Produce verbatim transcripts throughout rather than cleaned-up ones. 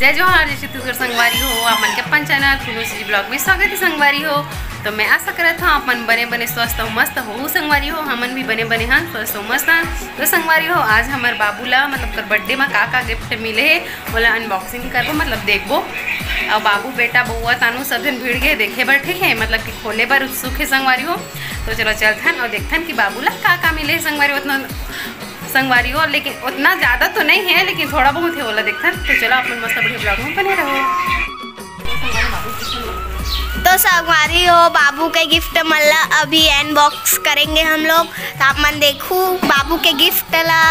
जय जोहार, जय छत्तीसगढ़ संगवारी हो, आप मन के अपन चैनल फूलो सीजी ब्लॉग में स्वागत है संगवारी हो। तो मैं आशा करत हूँ आप मन बने बने स्वस्थ हो, मस्त हो संगवारी हो। हमन भी बने बने हन, स्वस्थ हो, मस्त हन। तो संगवारी हो, आज हमर बाबू ला मतलब कर बर्थडे में का का गिफ्ट मिले है, ओला अनबॉक्सिंग करबो, मतलब देखबो। और बाबू, बेटा, बउआ, तानू सब झन भिड़ गए देखे बर, ठीक है, मतलब कि खोले बर उत्सुक है संगवारी हो। तो चलो चलथन और देखथन कि बाबू ला का का मिले है संगवारी हो। उतना संगवारी हो, लेकिन उतना ज्यादा तो नहीं है, लेकिन थोड़ा बहुत है, ओला देखथन। तो चलो, अपन मस्त बढ़िया ब्लॉग में बने रहो। तो संगवारी हो, बाबू के गिफ्ट मन ला अभी अनबॉक्स करेंगे हम लोग। तो आप मन देखू बाबू के गिफ्ट ला।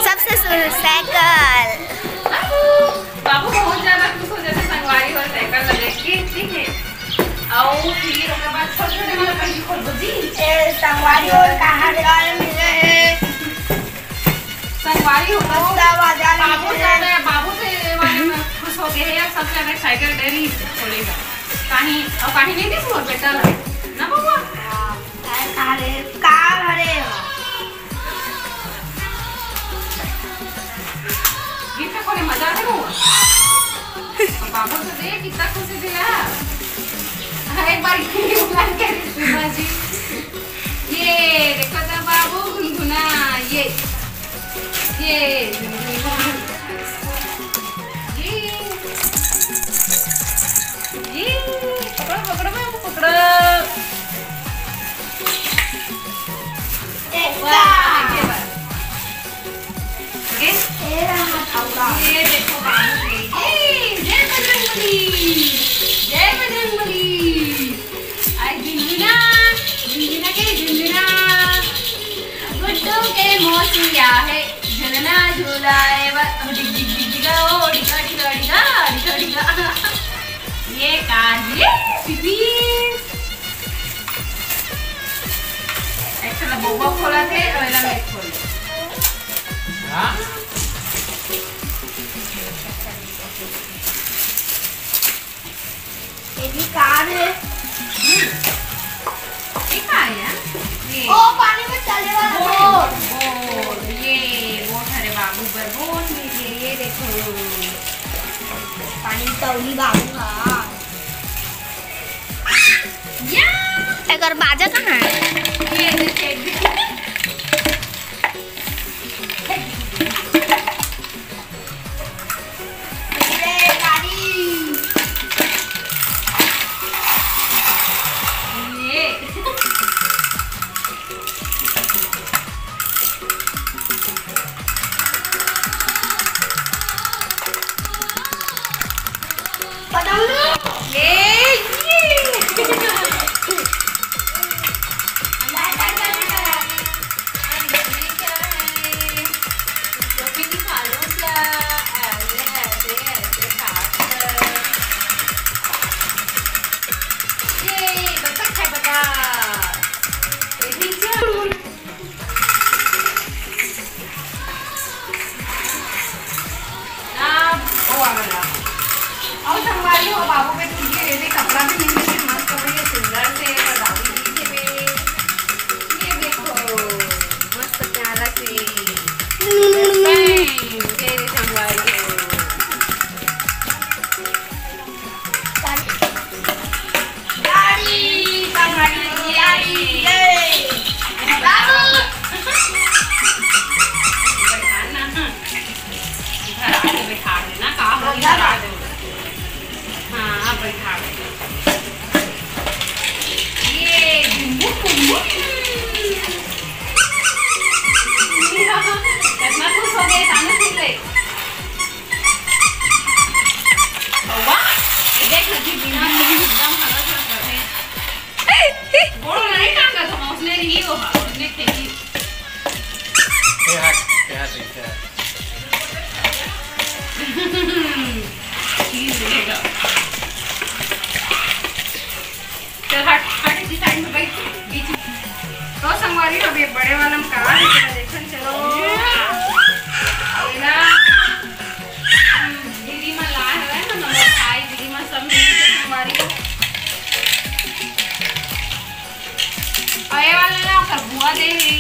सबसे सुन साइकिल। बाबू, बाबू बहुत ज्यादा खुश हो जाते संगवारी हो साइकिल ला देख के, ठीक है। और फिर ओकर बाद छोटे छोटे वाला पहिली खोलबो जी। ए, संगवारी हो, कहाँ से मिले है? संगवारी हो, बस्ता बाजार में बाबू से, बाबू से ये वाले में खुश हो गए हैं, सबसे ज्यादा एक्साइटेड डेरी खोलेगा। कहीं, और कहीं नहीं थी मोर बेटा ला, ना बउआ? हाँ, अरे, का भरे हो? गिफ्ट खोले मजा आथे बउआ। बाबू से देख कितना खुशी दिला। हाँ, एक बार ये बुला के सुना जी। ये देखो तो बाबू गुनगुना, ये, ये, ये, ये, पकड़ो, पकड़ो बाबू, पकड़ो। वाह, ये बात। ओके? ये देखो बाबू के। ये, जय बजरंगबली, जय बजरंगबली। आज झुनझुना, झुनझुना के झुनझुना। गुड्डू के मौसी आए हे, झुलना झुलाए बर। ओ डिग डिग डिग डिगा, ओ डिगा डिगा डिगा, डिगा डिगा। ये का हे? पिपी। एक ठो ला बउआ खोलत हे, अउ एला मैं खोल। हाँ? ये भी कार है। हम्म। ये का है यार? ये। ओ, पानी में चले वाला बोट, बोट। बोट, ये बोट हरे बाबू बर बोट मिल गए, ये देखो। पानी में तौली बाबू हा। या। एकर बाजा कहाँ है? ये देखिए। ये, ये। अउ संगवारी हो, बाबू के टूट गे, एदे कपड़ा भी मिल गे, मस्त बढ़िया सुंदर से एकर दादी दी देबे। ये देखो, मस्त प्यारा से। ये रे संगवारी हो। गाड़ी, गाड़ी, गाड़ी, ये। बाबू। बैठा ना, हाँ। इधर आके बैठा देना, का हो गया? हाँ, अब बैठा दे। ये बुम, बुम, बुम, बुम। कितना खुश हो गए, तानू खुश है। बउआ, ये देख ना जी, बिना मुंह एकदम हलत हलत रथे। गोड़ नहीं टांगा तो हौसले रही हो, हौसले थे ही। ए हट, ए हट, ए हट। चल हट, हट, इसी साइड में बैठ, बीच में। तो संगवारी, अब ये बड़े वाला में का है, चलो देखन, चलो। ये ना, दीदी मन लाए हवे ना, नमक खाई, दीदी मन सब मिल के संगवारी। और ये वाला ना, ओकर बुआ दे ही।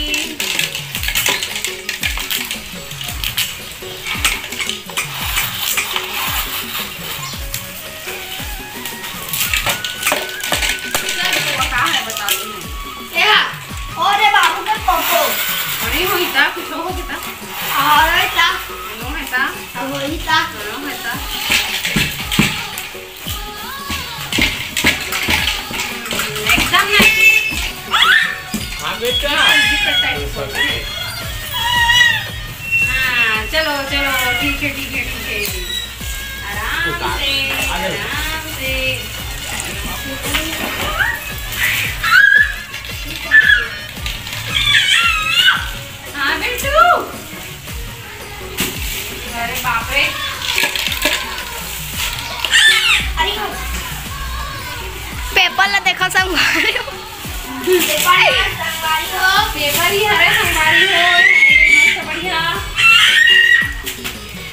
एकदम ना। हाँ बेटा। हाँ, चलो, चलो, ठीक है, ठीक है, ठीक है। आराम से, आराम से। हाँ, बेटू। अरे बाप रे। अरे हो। पेपर ला देखो संगवारी हो। पेपर ला संगवारी हो। पेपर ही हरे संगवारी हो। मस्त बढ़िया।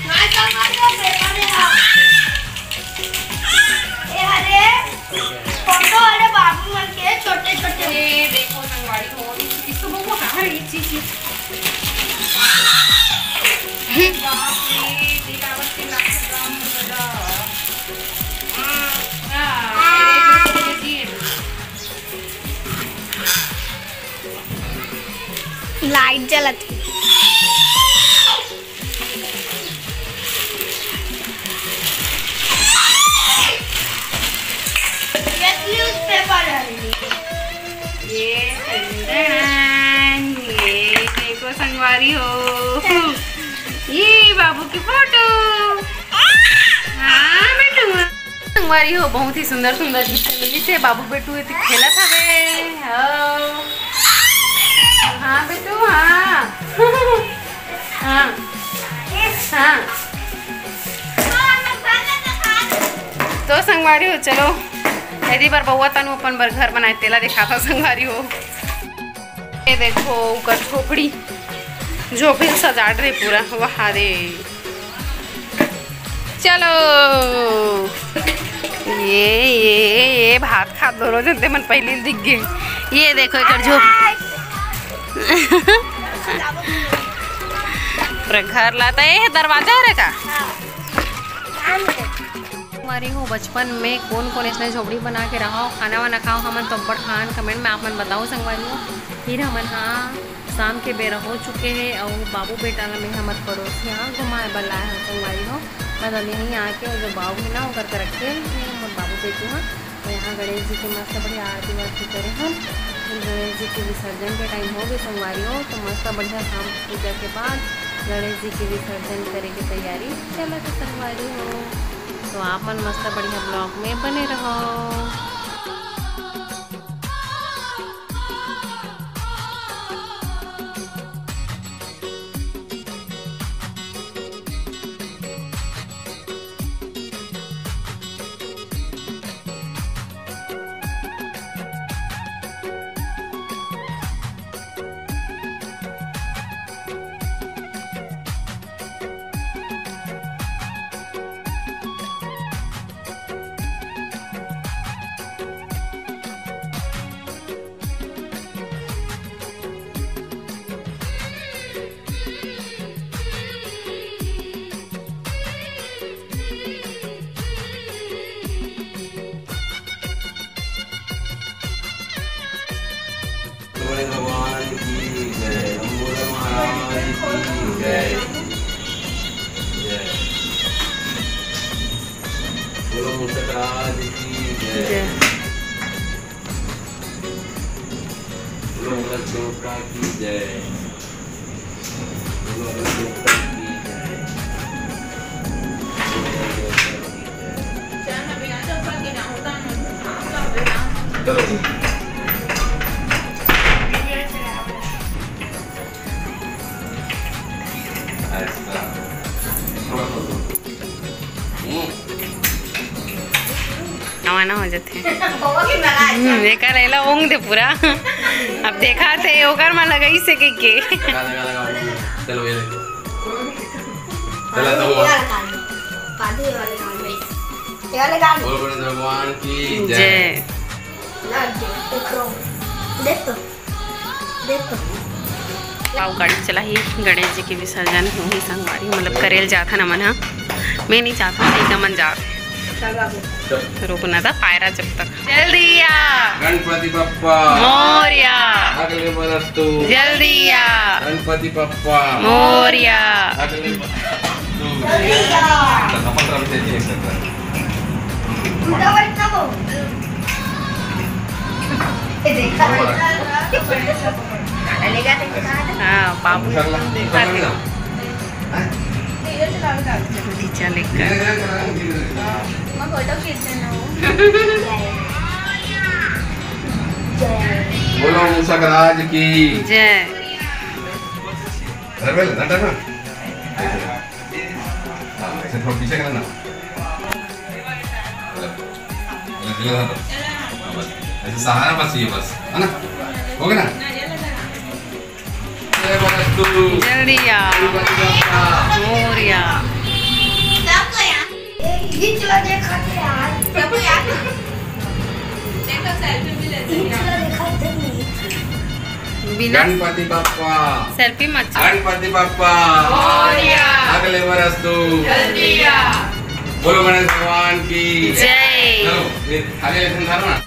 ना संगवारी हो, पेपर में हो। ए हरे। फोटो वाले बाबू मन के छोटे छोटे। ये देखो संगवारी हो, इसको बहुत कहाँ रही चीज। बाप रे, दिखावत के लाख ग्राम बड़ा। हाँ, ये देखो, ये देखो। लाइट जलत हे। ये न्यूज़पेपर है। ये टन टन, ये देखो संगवारी हो, ये बाबू की फोटो। हाँ बेटू, संगवारी हो, बहुत ही सुंदर सुंदर गिफ्ट मिली से बाबू बेटू एती खेलत हवे। हो। हाँ बेटू, हाँ। हाँ। हाँ। तो संगवारी हो, चलो, एती बर बउआ तनु अपन बर घर बनाए, तेला दिखाता संगवारी हो। ये देखो, ओकर झोपड़ी, झोपड़ी सजाड़ रहे पूरा। वाह रे। चलो, ये, ये, ये भात खात दोनों जन ते मन पहली दिख गए। ये देखो, एकर झोप-, पूरा घर लाता है, ये दरवाजा है रे का? संगवारी हो, बचपन में कोन कोन ऐसने झोपड़ी बना के रहो, खाना वाना खाओ, हमन तो अब्बड़ खान। कमेंट में आप मन बताओ संगवारी हो। फिर हमन, हाँ, शाम के बेरा हो चुके हे अउ बाबू बेटा ला मैं हमर पड़ोसी यहाँ घुमाए बर लाए हन संगवारी हो। मतलब यहीं आके वो जो बाबू है ना, ओकर करा खेल रहे हैं मोर बाबू बेटू हाँ। तो यहाँ गणेश जी के मस्त बढ़िया आरती वारती करे हन। फिर गणेश जी के विसर्जन के टाइम हो गए संगवारी हो, तो मस्त बढ़िया शाम पूजा के बाद गणेश जी के विसर्जन करे के तैयारी चलत हे संगवारी हो। तो आप मन मस्त बढ़िया ब्लॉग में बने रहो। बड़े भगवान की जय, लंबोदर महाराज की जय। जय। बोलो मूसक राज की जय। जय। बोलो मूसक देवता की जय। बोलो मूसक देवता की जय। रवाना हो जाते हैं। हम्म, एकर एला ओंग दे पूरा। अब देखा थे ओकर मा लगाई से के के। लगा, लगा, लगा, ओंग। चलो ये देखो। चला तो हुआ। ये वाला गाना। ये वाला गाना। बोल बड़े भगवान की जय। जय। लग गया, देख लो। देख तो। देख तो। आओ गाड़ी चला ही, गणेश जी के विसर्जन होही संगवारी, मतलब करेल जाथन हमन ह। मैं नहीं जात हूँ, लइका मन जात। चल बाबू। रुकना था पायरा जब तक। जल्दी आ। गणपति बप्पा। मोरया। अगले बरस तू। जल्दी आ। गणपति बप्पा। मोरया। अगले बरस तू। जल्दी आ। तो अपन तरफ से भी एक करता है। उल्टा बैठना वो। ये देखा। हाँ, बाबू इंशाल्लाह, देखा इंशाल्लाह। हैं? टीचर लेकर। धीरे, धीरे चलाओ, धीरे, धीरे। मैं फोटो खींचना वो। बोलो मूसक राज की। जय। अरे, ना, ना, ना। हाँ, ऐसे थोड़ा पीछे करना। गलत, गलत, गलत हाथ। हाँ, बस। ऐसे सहारा बस, ये बस, है ना? हो गया ना? जय बरस्तु। जल्दी आ। गणपति बप्पा। मोरया। ये चला देखा थे यार। सबको याद है। देखो, सेल्फी भी लेते हैं। चला देखा थे नहीं। बिना गणपति बप्पा। सेल्फी मत। गणपति बप्पा। मोरया। अगले बरस तू। जल्दी आ। बोलो गणेश भगवान की। जय। चलो, ये थाली लेके धरो ना।